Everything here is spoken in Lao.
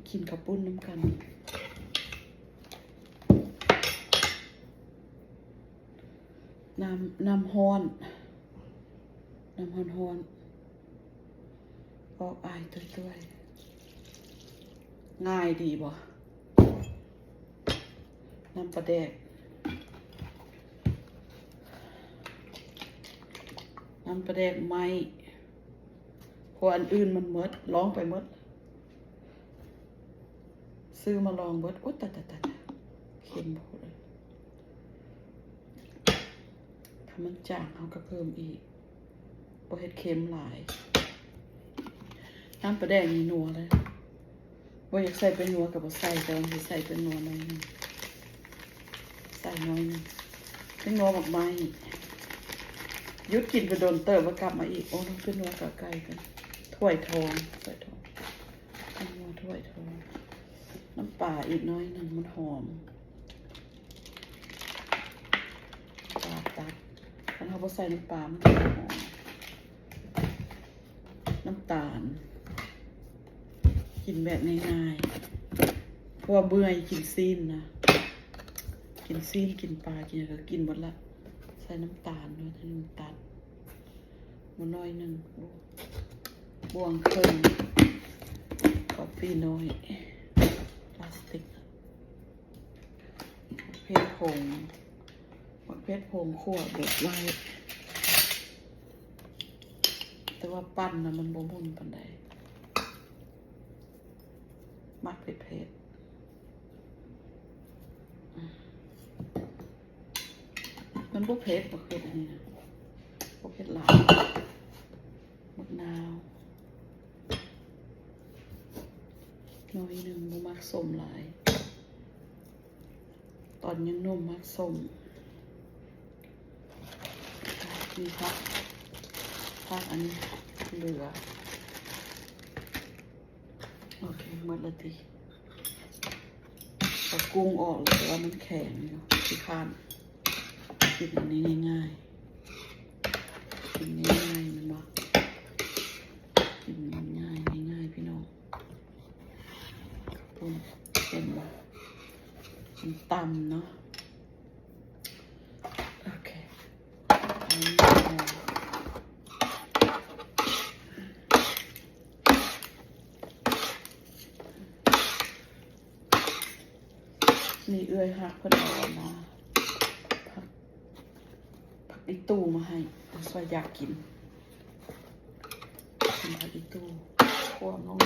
ກິນເຂົ້າປຸ້ນນຳກັນ. ນ້ຳ ນ້ຳຮ້ອນ ນ້ຳຮ້ອນໆ ອອກອາຍຕ່ວຍໆ. ງ່າຍດີບໍ່? ນ້ຳປາແດກ ນ້ຳປາແດກໄມ້ ເພາະອັນອື່ນມັນໝົດ ລອງໄປໝົດ ຊື້ມາລອງເບິດ. ໂອ້ ຕາຍໆໆ ເຄັມໂພດ. ຖ້າມັນຈາງ ເຮົາກໍເພີ່ມອີກ. ບໍ່ເຮັດເຄັມຫຼາຍ. ນ້ຳປາແດກນີ້ນົວເລີຍ. ບໍ່ຢາກໃສ່ແປ້ງນົວກໍບໍ່ໃສ່, ແຕ່ວ່າຊິໃສ່ແປ້ງນົວໜ້ອຍໜຶ່ງ, ໃສ່ໜ້ອຍໜຶ່ງ. ແປ້ງນົວໝາກໄມ້. ຢຸດກິນໄປດົນເຕີບ ແລ້ວກັບມາອີກ. ໂອ້ ນ້ຳແປ້ງນົວກັບໄກ່ກັນ. ຖ້ວຍທອງ, ຖ້ວຍທອງ. ແປ້ງນົວຖ້ວຍທອງ. ນ້ຳປາອີກໜ້ອຍໜຶ່ງ, ມັນຫອມ. ປາຕັດ. ຄັນເຮົາບໍ່ໃສ່ນ້ຳປາ ມັນຈະບໍ່ຫອມ. ນ້ຳຕານ. ກິນແບບງ່າຍໆ ເພາະວ່າເມື່ອຍກິນຊີ້ນນະ. ກິນຊີ້ນ ກິນປາ ກິນຫຍັງກໍກິນໝົດລະ. ໃສ່ນ້ຳຕານໜ້ອຍໜຶ່ງ ຕັດມາໜ້ອຍໜຶ່ງ. ໂອ້ ບ່ວງເຄິ່ງ. ກາເຟນ້ອຍ ພລາສຕິກ. ເຜັດຜົງ ໝາກເຜັດຜົງຂົ້ວບົດໄວ້ ແຕ່ວ່າປັ່ນນະມັນບໍ່ໝຸ່ນປານໃດ. ໝາກເຜັດໆ ມັນບໍ່ເຜັດ ໝາກເຜັດອັນນີ້ນະ ບໍ່ເຜັດຫຼາຍ. ໝາກນາວໜ້ອຍໜຶ່ງ ບໍ່ມັກສົ້ມຫຼາຍ. ຕອນຍັງໜຸ່ມມັກສົ້ມ. ມີຜັກ ຜັກອັນນີ້ເຫຼືອ. ໂອເຄ ໝົດແລ້ວຕິ. ເອົາກຸ້ງອອກແລ້ວ ແຕ່ວ່າມັນແຂງຢູ່ ຂີ້ຄ້ານ. ກິນອັນນີ້ງ່າຍໆ ກິນງ່າຍໆ ແມ່ນບໍ່? ກິນງ່າຍໆ ງ່າຍໆ ພີ່ນ້ອງ. ເຫັນບໍ່? ມັນຕຳເນາະ. ໂອເຄ ອັນນີ້ພໍ. ນີ້ເອື້ອຍຮັກເພິ່ນເອົາອັນນະ ຜັກ ຜັກອີ່ຕູ່ມາໃຫ້ ສ່ວຍຢາກກິນ. ກິນຜັກອີ່ຕູ່ ຂົ້ວນົມ.